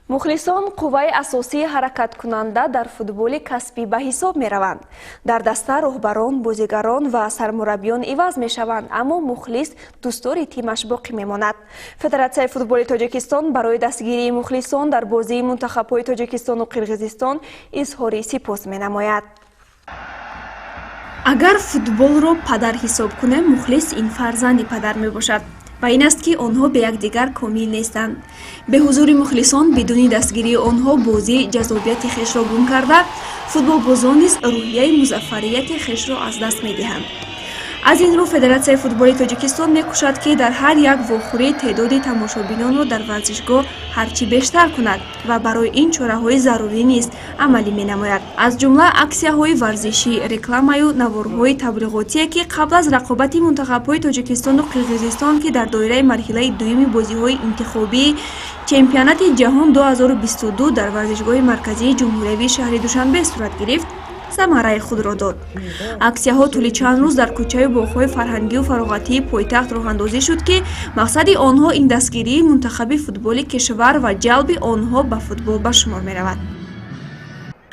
Мухлисон қувваи асосии ҳаракаткунанда дар футболи касбӣ ба ҳисоб мераванд. Дар даста роҳбарон, бозигарон ва сармураббиён иваз мешаванд, аммо мухлис дӯстдори тимаш боқӣ мемонад. Федератсияи футболи Тоҷикистон барои дастгирии мухлисон дар бозии мунтахабҳои Тоҷикистону Қирғизистон изҳори сипос менамояд. Агар футболро падар ҳисоб кунем, мухлис ин фарзанди падар мебошад ва ин аст, ки онҳо бе якдигар комил нестанд. Бе ҳузури мухлисон, бидуни дастгирии онҳо бозӣ ҷаззобияти хешро гум карда, футболбозон низ рӯҳияи музаффарияти хешро аз даст медиҳанд. Аз ин рӯ Федератсияи футболи Тоҷикистон мекӯшад, ки дар ҳар як вохӯрӣ теъдоди тамошобинонро дар варзишгоҳ ҳарчи бештар кунад ва барои ин чораҳои зарурӣ низ амалӣ менамояд, аз ҷумла аксияҳои варзишӣ, рекламаю наворҳои таблиғотие, ки қабл аз рақобати мунтахабҳои Тоҷикистону Қирғизистон, ки дар доираи марҳилаи дуюми бозиҳои интихобии Чемпионати ҷаҳон 2022 дар варзишгоҳи марказии ҷумҳуриявии шаҳри Душанбе сурат гирифт, самараи худро дод. Аксияҳо тӯли чанд рӯз дар кӯчаю боғҳои фарҳангию фароғатии пойтахт роҳандозӣ шуд, ки мақсади онҳо ин дастгирии мунтахаби футболи кишвар ва ҷалби онҳо ба футбол ба шумор меравад.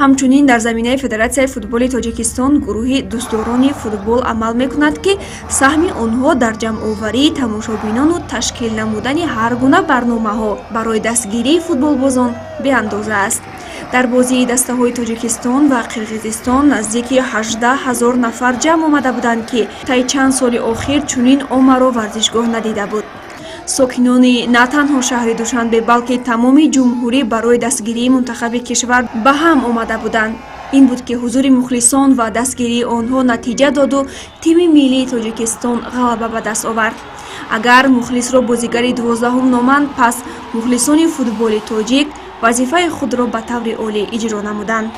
Ҳамчунин дар заминаи Федератсияи футболи Тоҷикистон гурӯҳи дӯстдорони футбол амал мекунад, ки саҳми онҳо дар ҷамъоварии тамошобинону ташкил намудани ҳар гуна барномаҳо барои дастгирии футболбозон беандоза аст. Дар бозии дастаҳои Тоҷикистон ва Қирғизистон наздики 18 000 нафар ҷамъ омада буданд, ки таи чанд соли охир чунин оммаро варзишгоҳ надида буд. Сокинони на танҳо шаҳри Душанбе, балки тамоми ҷумҳурӣ барои дастгирии мунтахаби кишвар ба ҳам омада буданд. Ин буд, ки ҳузури мухлисон ва дастгирии онҳо натиҷа доду тими миллии Тоҷикистон ғалаба ба даст овард. Агар мухлисро бозигари 12-ум номанд, пас мухлисони футболи тоҷик вазифаи худро ба таври олӣ иҷро намуданд.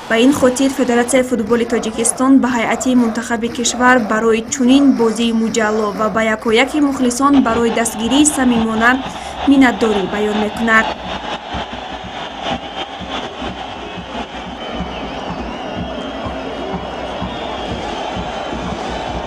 Ба ин хотир Федератсияи футболи Тоҷикистон ба ҳайати мунтахаби кишвар барои чунин бозии муҷалло ва ба якояки мухлисон барои дастгирии самимона миннатдорӣ баён мекунад.